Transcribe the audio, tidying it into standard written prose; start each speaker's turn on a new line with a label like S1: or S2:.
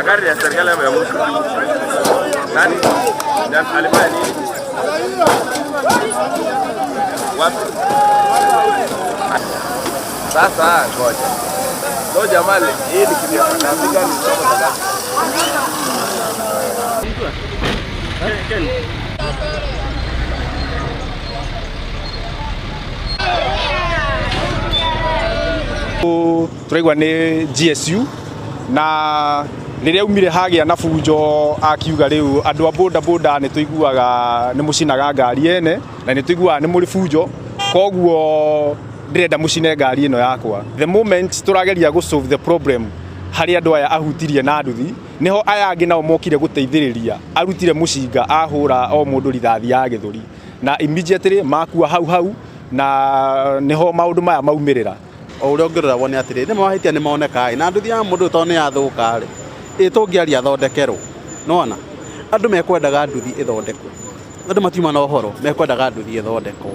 S1: Gari ya serikali ama ya mtu? Nani? Alifanya nini? Wapi? Sasa ngoja. Ngoja jamaa, hii ni kitu ya kazi gani?
S2: Turaigua nĩ GSU na rĩrĩa aumire hagĩa na bunjo, akiuga rĩu andũ a boda boda nĩ tũiguaga nĩ mũcinaga ngari ene na nĩ tũiguaga nĩ mũrĩ bunjo, koguo ndĩrenda mũcine ngari ĩno yakwa. The moment tũrageria gũ solve the problem harĩ andũ aya ahutirie na nduthi, niho aya angĩ nao mokire gũteithĩrĩria, arutire mũcinga ahũra o mũndũ rithathi ya gĩthũri na immediately makua hau hau, na niho maũndũ maya maumĩrĩra.
S3: O ũrĩa ũngĩrora wone atĩrĩrĩ, nĩ mahĩtia nĩ moneka ĩ, na nduthi ya mũndũ tondũ nĩ yathũka rĩ, ĩ tũngĩaria athondekerwo. Nĩwona andũ mekwendaga nduthi ĩthondekwo, andũ matiuma na ũhoro, mekwendaga nduthi ĩthondekwo.